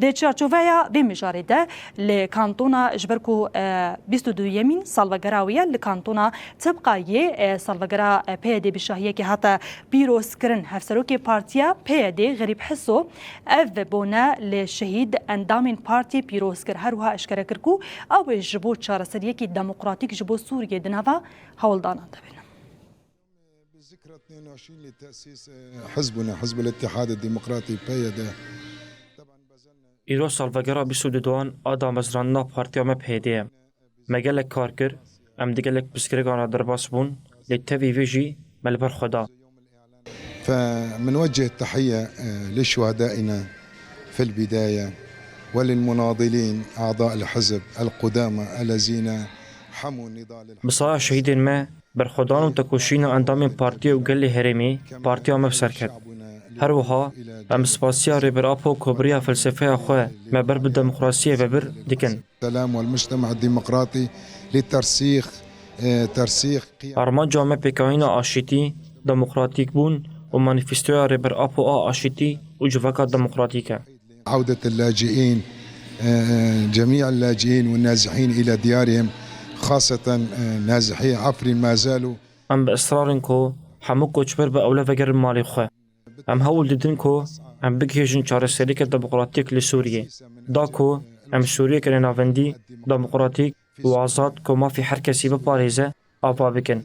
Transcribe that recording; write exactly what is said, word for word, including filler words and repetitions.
Di çarçoveya vê mijarê de li kantona ji ber ku, e, bîst û duyemîn salvegera wê ye, li kantona Tibqayê, e, salvegera, e, P Y D bi şahiyekê hate pîrozkirin. Hevserokê Partiya P Y D Xerîb Hiso ev bone li şehîd endamên partiyê pîroz kir. Her wiha eşkere kir ku ew ê ji bo çareseriyekî demokratîk ji bo Sûriyê di nava hewldanan de bin. بذكرى اثنين وعشرين لتأسيس، آه، حزبنا، حزب الاتحاد الديمقراطي، P Y D. Îro salvegera bîst û duan a damezrandina partiya me P Y D ye. Me gelek kar kir, em di gelek pirsgirêkan re derbas bûn, lê tevî vê jî me li ber xwe da. فمنوجه التحية، آه، لشهدائنا في البداية، وللمناضلين أعضاء الحزب القدامى الذين حموا نضال الحق. Bi saya şehîdên me, berxwedan û tekoşîna endamên partiyê û gelê herêmê, partiya me bi ser ket. Her wiha, em spasiya Rêber Apo ku bi riya felsefeya xwe me ber bi demokrasiyê ve bir, dikin. السلام والمجتمع الديمقراطي لترسيخ، آه، ترسيخ قيم. Armanca me pêkahîna aşîtî, demokratîkbûn û manîfestoya Rêber Apo a aşîtî û civaka demokratîk e. عودة اللاجئين، آه، جميع اللاجئين والنازحين إلى ديارهم، خاصة، آه، نازحي عفرين ما زالوا. Em bi israr in ku hemû koçber bi ewle vegerin malê xwe. Em hewl didin ku em bigihêjin çareseriyeke demokratîk li Sûriyê. Da ku em Sûriyeke navendî, demokratîk û azad ku mafê her kesî biparêze, ava bikin.